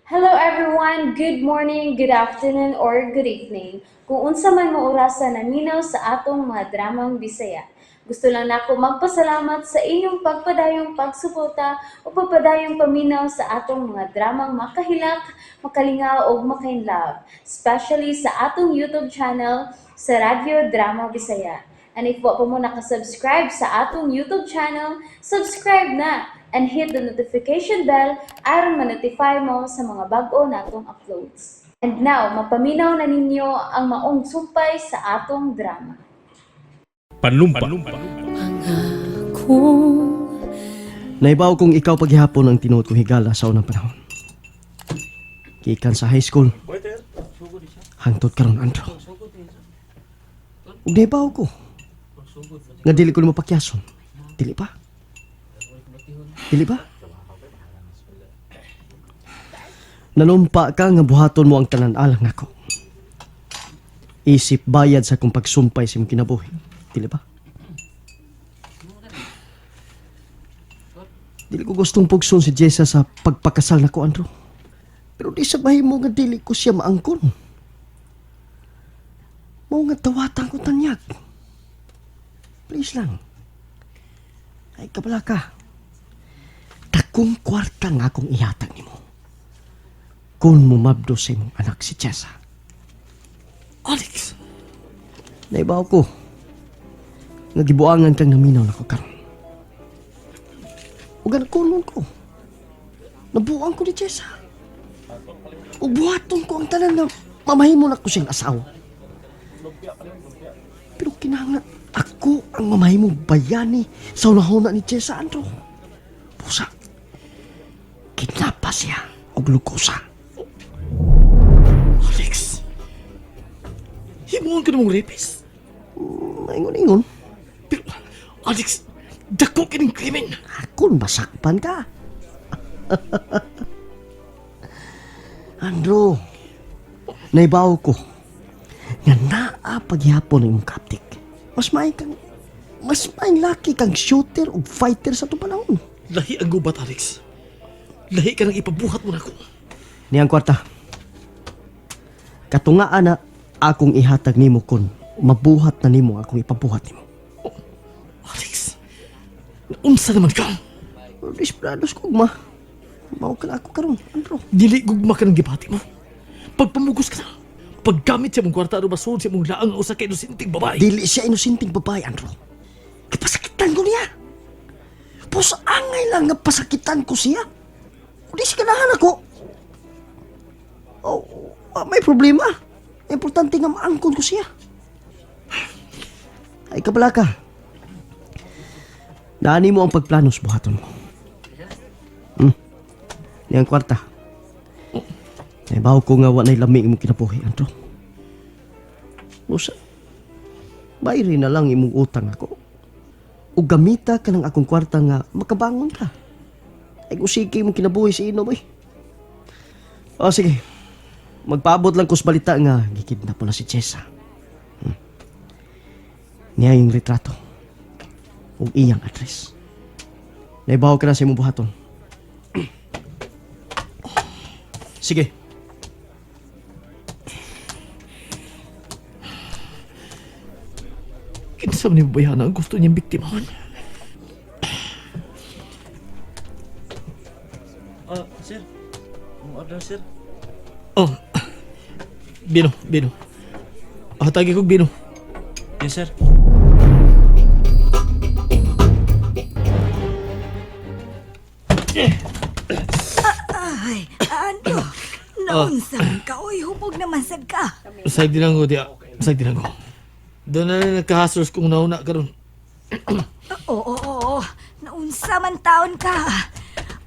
Hello everyone! Good morning, good afternoon, or good evening. Kung unsa man mo orasa naminaw sa atong mga dramang Bisaya. Gusto lang nako magpasalamat sa inyong pagpadayong pagsuporta o pagpadayong paminaw sa atong mga dramang makahilak, makalingaw ug makainlove, especially sa atong YouTube channel sa Radyo Drama Bisaya. And if wa pa mo nakasubscribe sa atong YouTube channel, subscribe na and hit the notification bell aron ma-notify mo sa mga bag-o natong uploads. And now, mapaminaw na ninyo ang maong sumpay sa atong drama. Panumpa. Naibaw kong ikaw paghihapon ang tinuod kong higala sa unang panahon. Gikan sa high school. Hangtod karon, Andrew. Ug naibaw ko nga dili ko nimo pakyason. Dili pa? Dili ba? Nanumpa ka nga buhaton mo ang tanan alang nako. Isip bayad sa akong pagsumpay sa imong kinabuhi. Dili ba? Dili ko gustong pugson si Jessa sa pagpakasal nako, Andrew. Pero di sa mahimo nga dili ko siya maangkon. Mao nga tawatan ko tanyag. Please lang. Ay, kabala ka. Takong kwarta nga akong ihatag nimo. Kung mumabdo sa imong anak si Jessa. Alex! Naibaw ko. Nga gibuangan kang naminaw nako karon. Ug kunon ko. Nabuang ko ni Jessa. Ug buhaton ko ang tanan na mamahimo na ko siyang asawa. Pero kinahanglan ako ang mamahimong bayani sa unahuna ni Jessa, Andrew. Pusa. Kidnapa siya og lukosa. Alex! Himuon ka namong rapist. Maingon-ingon. Pero, Alex, dako kining krimen. Akon masakpan ka. Andrew, naibaw ko nga naa paghihapon ang imong kaptik. Mas maing laki kang shooter o fighter sa itong panahon. Lahi ang gubat, Alex. Lahi ka nang ipabuhat mo nako. Niyang kwarta. Katungaan na akong ihatag nimo kon mabuhat na nimo akong ipabuhat nimo. Alex, unsa naman ka? Desperados ko ma. Mao ka na ako karon, Andrew. Dili gugma ka ng gibati mo. Pagpamugos ka na. Paggamit siya mong kwarta aron masuod siya mong laang ang usa ka inosenteng babae. Dili siya inosenteng babae, Andrew. Kipasakitan ko niya. Pus angay lang nga pasakitan ko siya. Di siya ganahan ako. Oh, may problema. Importante nga maangkon ko siya. Ay, kabala ka. Naani mo ang pagplano sa buhaton mo. Niyang kwarta. Naibaw ko nga wa na'y lami imong kinabuhi, Andrew. Musa, bayri na lang imong utang ako. O gamita ka ng akong kwarta nga makabangon ka. Ay usiki imong kinabuhi sa inom eh. O sige, magpaabot lang ko sa balita nga gikidnap na si Chesa. Niya yung retrato. Ug iyang address. Naibaw ka na sa imong buhaton. Sige. Kinsa man ni babayana ang gusto niyang biktimahan. Ah, sir. Ang order, sir. Oh, bino, bino. Hatagi kog bino. Yes, sir. Ay, ano? Naunsa man ka, oy, hubog naman sad ka. Side din lang ko, diya. Side din lang ko. Doon na lang nagka-hustlers kung nauna karon. Oo, oo, oo. Naunsa man taon ka.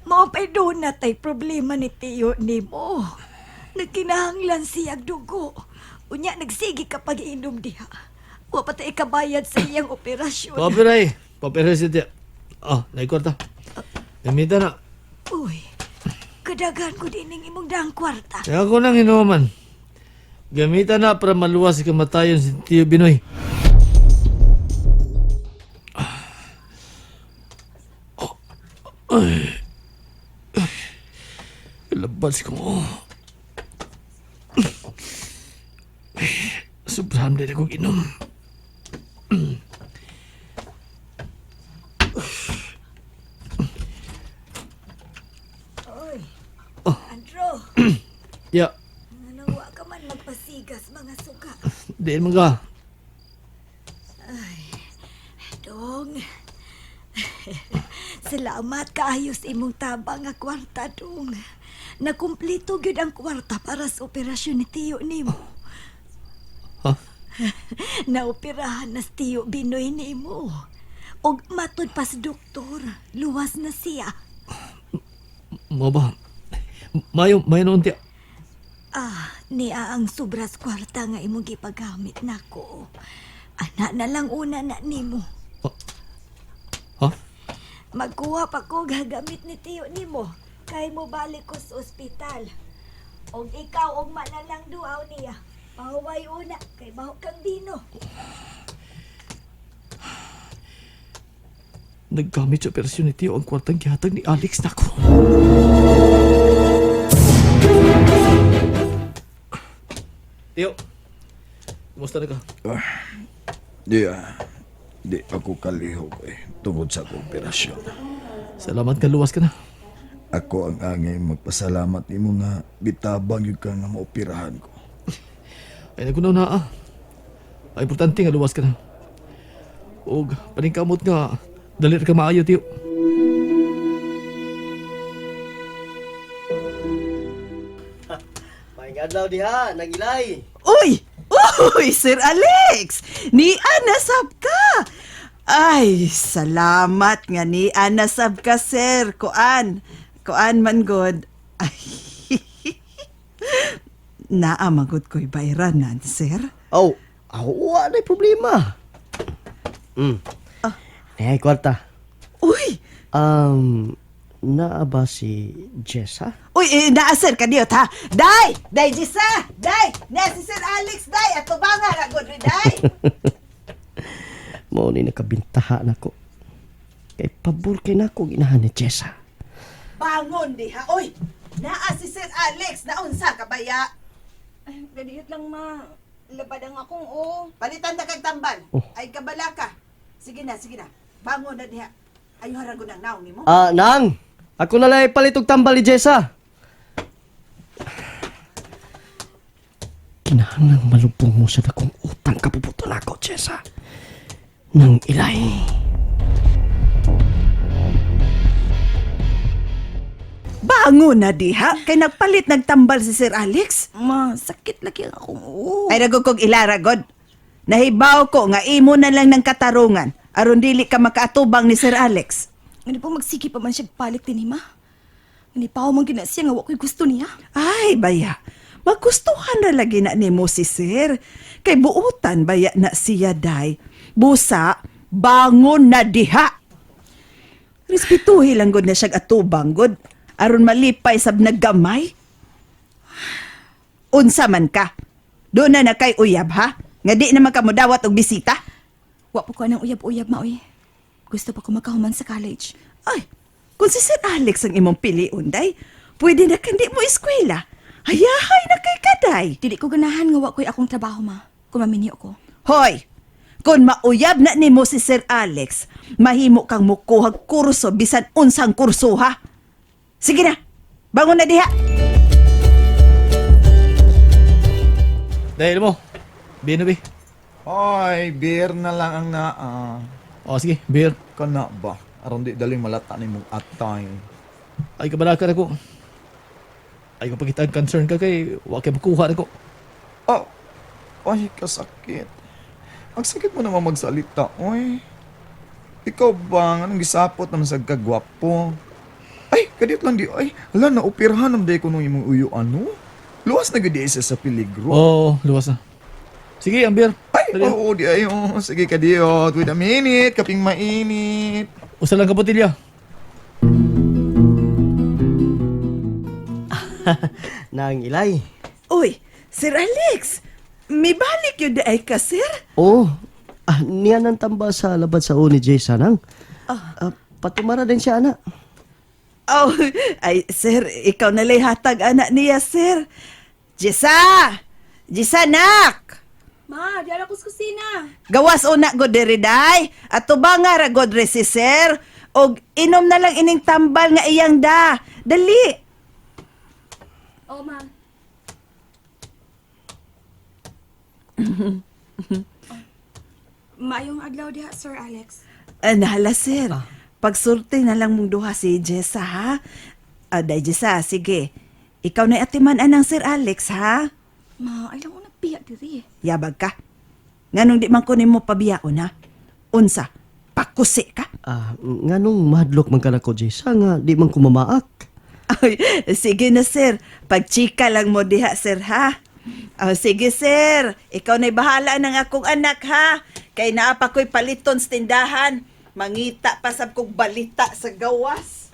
Mao pa'y doon na tay problema ni Tiyo nimo. Nagkinahanglan siyag dugo. Unya, nagsige ka pag-inom diha. Wa pa tay ikabayad sa iyang operasyon. Papiray. Papiray siya diya. Ah, naikwarta. Gamita na. Uy, kadagan ko dining imong dang kwarta. Kaya ako nang inuman. Gamita na para maluwas si kamatayon si Tio Binoy. Ay. Ay. Labot Labad si ko. Sobrahan din akong inom. Oy. Andrew, Ya, anong wa ka man magpasigas mga suka. diin man ka. Dong. Salamat kaayo sa imong tabang nga kwarta, dong. Nakumplito gyud ang kwarta para sa operasyon ni Tiyo nimo. Ha? Naoperahan na si Tiyo Binoy nimo. Og matud pa sa doktor, luwas na siya. Mo ba? Mayo, mayo noon tiya. Ah, niya ang sobras kwarta nga imong gipagamit nako. Ana na lang una na nimo. Ha? Magkuha pa ko gagamit ni Tiyo nimo. Kay mo balik ko sa ospital. Og ikaw og manalang duaw niya. Pahuway una kay baho kang bino. Naggamit sa operasyon ni Tio ang kwartang gihatag ni Alex nako. Tio, kumusta na ka? Di ah, di ako kalihok eh, tungod sa akong operasyon. Salamat ka, luwas ka na. Ako ang angay magpasalamat nimo nga bitabang yun ka nga maoperahan ko. Ay, nagunaw na ah. Ay, importante nga luwas ka na. Og, paningkamot nga, dali ra ka maayo, Tio. Maayong adlaw diha, nangilay. Uy! Uy, Sir Alex! Ni nasab ka! Ay, salamat nga ni nasab ka, sir. Kuan. Kuan man god. Ay. Naa magod ko'y bayranan, sir. Oh, ako wa na problema. Ay, kwarta. Uy! Naa ba si Jessa? Uy, eh, naa sir kadiyot ha. Day! Day Jisa! Day! Na si Sir Alex, day! Ato ba nga ragod rin, day? Mao ni nakabintaha nako. Kay pabor kay nako ginahan ni Jessa. Bangon diha, oy! Naa si Sir Alex, naunsa ka baya? Ay, Gadiyot lang ma. Labad ang akong oh. Palitan na kag tambal. Oh. Ay kabala ka. Sige na, sige na. Bangon na diha. Ayo haragon ang naong nimo. Ah, nang. Ako na lang ipalit og tambal ni Jessa. Kinahanglang malubong mo sa dakong utang kapuputo nako, Jessa. Nang ilay. Bangon na diha kay nagpalit nagtambal si Sir Alex. Ma, sakit lagi ang akong oh. Ay ragod kog ila ragod. Nahibaw ko nga imo na lang ng katarungan aron dili ka makaatubang ni Sir Alex. Ngani po magsige pa man siya palit din ma. Ngani pa man gina siya nga wa ko'y gusto niya. Ay baya, magustuhan ra lagi na nimo si Sir. Kay buutan baya na siya day. Busa, bangon na diha. Respetuhi lang gud na siyag atubang gud aron malipay sab naggamay. Unsa man ka? Doon na na kay uyab ha? Nga di naman ka modawat og bisita. Wa po ko nang uyab-uyab ma oy. Gusto pa ko makahuman sa college. Ay, kung si Sir Alex ang imong piliun, day, pwede na kandi mo eskwela. Hayahay na kay kaday. Dili ko ganahan nga wa ko'y akong trabaho ma. Kung maminyo ko. Hoy, kung mauyab na nimo si Sir Alex, mahimo kang mukuhag kurso bisan unsang kurso ha. Sige na, bangon na diha. Dahil mo, beer na be. Ay, beer na lang ang naa. O, sige, beer. Kana ba? Aron di daling malata ni mong atay. Ay, kabala ka na ko. Ay, kapag ang concern ka kay, wa kay makuha na ko. Oh, ay, kasakit. Ang sakit mo naman magsalita, oy. Ikaw ba, anong gisapot naman sa kagwapo? Ay, kadiyot lang di, ay, hala, naoperahan naman di ko nung imong uyo, ano? Luwas na gud di isa sa peligro. Oo, luwas na. Sige, ang beer. Ay, Dali. oo, di ay, oo. Sige, kadiyot. Wait a minute, kaping mainit. Usa lang ka botilya. Nang ilay. Uy, Sir Alex, may balik yun di ay ka, sir? Oh, ah, niya nang tamba sa labad sa ni Jessa nang. Ah, patumara din siya, ana. Oh, ay, sir, ikaw na lay hatag anak niya, sir. Jessa! Jessa, nak! Ma, diyan ako sa kusina. Gawas una go diri day. Ato ba nga ra god re si sir? Og inom na lang ining tambal nga iyang da. Dali. Oo, ma. Maayong adlaw diha, Sir Alex. Ah, nahala sir. Pagsulti na lang mong duha si Jessa ha. Aday Jessa, sige. Ikaw na atiman anang Sir Alex ha. Ma, ay lang ko nagbiya diri. Yabag ka. Nganong di man ko nimo pabiyaon ha? Unsa? Pakusi ka? Ah, nganong mahadlok man ka nako, Jessa, nga di man ko mamaak. Ay, sige na sir. Pagchika lang mo diha sir ha. Oh, sige sir, ikaw na'y bahala ng akong anak ha. Kay naa pa ko'y paliton sa tindahan. Mangita pa sab kog balita sa gawas.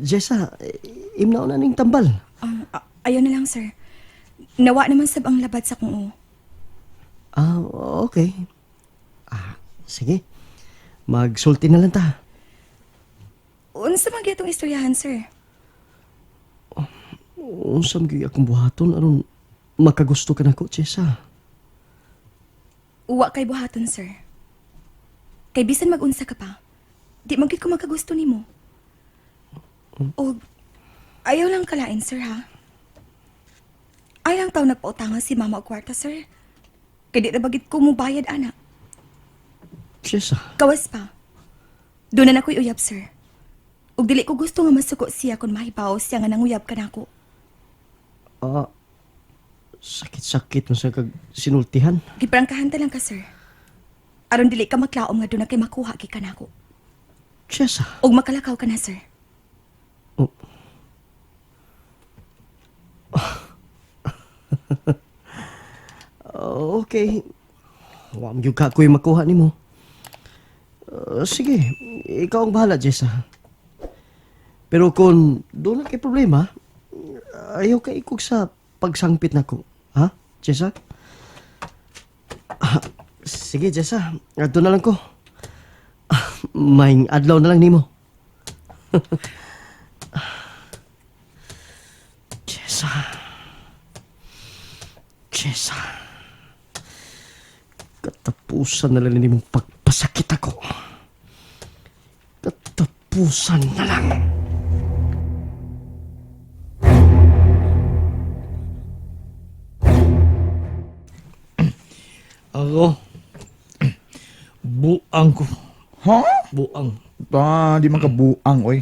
Jessa, imnaw na ning tambal. Ayaw na lang, sir. Nawa naman sab ang labad sa kong o. Ah, okay. Ah, sige. Magsulti na lang ta. Unsa man gyud itong istoryahan, sir? Unsam gyud akong buhaton aron makagusto ka nako, Jessa. Uwa kay buhaton, sir. Kay bisan mag-unsa ka pa, di man gyud ko makagusto nimo. Og ayaw lang kalain, sir, ha? Ay lang taw nagpautangan si mama og kwarta, sir. Kay di na bagit ko mo bayad, ana. Jessa, Kawas pa. Doon na ako'y uyab, sir. Ug dili ko gusto nga masuko siya kung mahibaw siya nga nanguyab ka nako. ah, sakit-sakit mo sa kag sinultihan. Giprangkahan ta lang ka, sir. Aron dili ka maklaom nga doon na kay makuha gi ka nako. Jessa. Ug makalakaw ka na, sir. Oh. Okay. Wa man gyud ka ko'y makuha nimo. Sige, ikaw ang bahala, Jessa. Pero kung doon na kay problema, ayaw ka ikog sa pagsangpit nako. Ha, Jessa? Ah, sige, Jessa. Adto na lang ko. Ah, Maing adlaw na lang nimo. Jessa. Jessa. Katapusan na lang nimong pagpasakit ako. Katapusan na lang. Ako. Buang ko. Ha? Buang. Ta, di man ka buang, oy.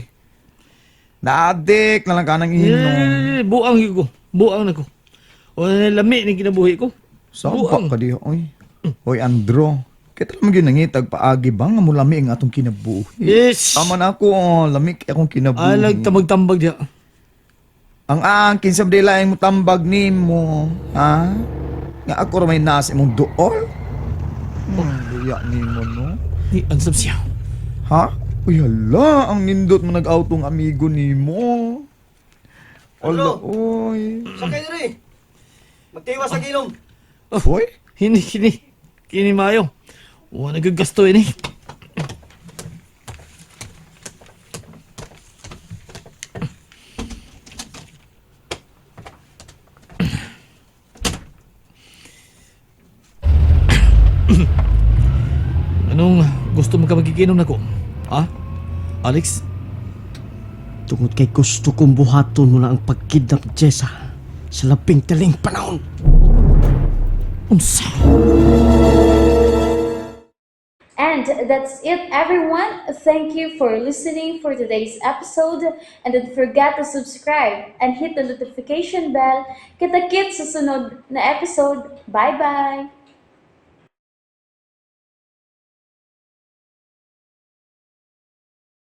Naadik na lang ka ng inom. Eh, buang yun ko. Buang na ko. O lami ni kinabuhi ko. Saba Buang. ka di, oy. Oy, Andro. Kita lang gyud nangitag paagi ba nga mulami ang atong kinabuhi. Yes. Tama na ako, oh, lami kay akong kinabuhi. Ay, nagtambag-tambag diya. Ang ang kinsa ba mo tambag nimo, ha? Nga ako ra may nasa imong duol. Luya nimo no. Ni, ansam siya. Ha? Uy, hala, ang nindot mo nag-autong amigo nimo. Hala, oy. Sakay diri. Magtiwas sa ginom. Oy? Hini, kini. Kini mayo. Wa nagagasto ini. Anong gusto mo ka magiginom nako? Ha? Alex? Tungod kay gusto kong buhaton mo na ang pagkidnap Jessa sa labing taling panahon. Unsa? And that's it, everyone. Thank you for listening for today's episode. And don't forget to subscribe and hit the notification bell. Kita-kits sa sunod na episode. Bye-bye!